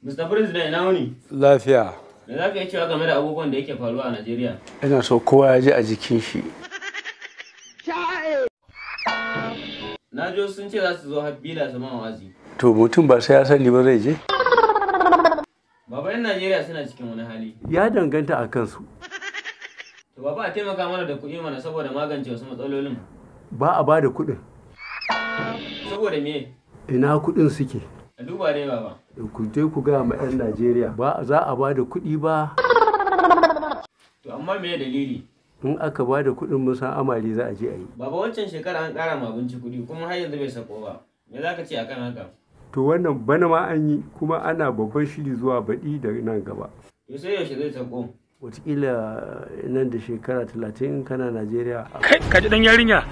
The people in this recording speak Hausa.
Mr. President, ina wuni? Lafiya. Me za ka yi cewa game da abubuwan da yake faruwa a Najeriya? Ina so kowa ya ji a jikin shi. Na ji wasu sun ce za su zo har bila su ma wa'azi. To mutum ba sai ya sani ba zai je? Baba, 'yan Najeriya suna cikin wani hali. Ya danganta a kansu. To baba, a taimaka mana da kuɗi mana saboda magance wasu matsalolin. Ba a ba da kuɗin. Saboda me? Ina kuɗin suke? A duba dai, baba. Ku je ku gaya ma 'yan Najeriya ba za a ba da kuɗi ba. To amma me dalili? In aka ba da kuɗin, mun san amali za a je a yi. Baba, wancan shekara an ƙara ma abinci kuɗi kuma har yanzu bai sako ba. Me za ka ce akan haka? To wannan bana ma an yi, kuma ana babban shiri zuwa baɗi da nan gaba. To sai yaushe zai sako? Wataƙila nan da shekara 30 in kana Najeriya. Kai, ka ji dan yarinya.